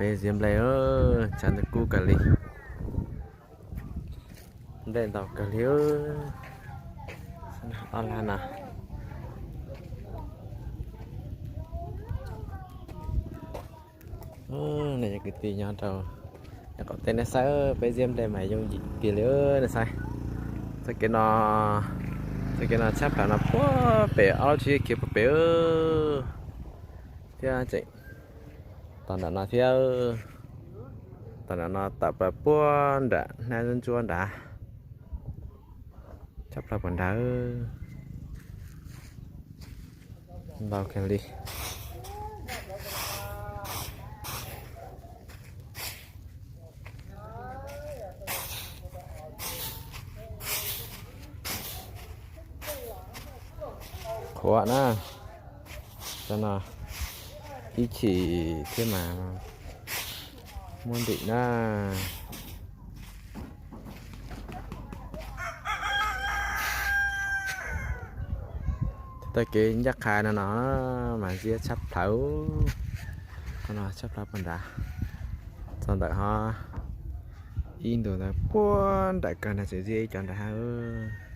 Peb ziab nplej, tshav ntawd kub kawg li. Nplej ntau kawg li. Ob lab no. Nej cov kwv tij nyob rau yav qaum teb nej saib, peb ziab nplej mas yooj yim tiag li nej saib. Txoj kev no, txoj kev no tshab plaws no puag pem ob lub tsheb khiav puag pem thiab tseem tom nram no thiab. Tom nram no tawm plaws puag nram hnab ntsuab nrad. Tshab plaws puag nrad. Ntau kawg li. Qhuav na, cov no ib chim thiab mas muab ntim na. Txoj kev ncaj qha no no mas ziab tshab plaws. Qhov no tshab plaws puag nrad. Txog ntawm ho ib ntu ntawd puag nram kawg nrad tseem ziab ib co nrad hab.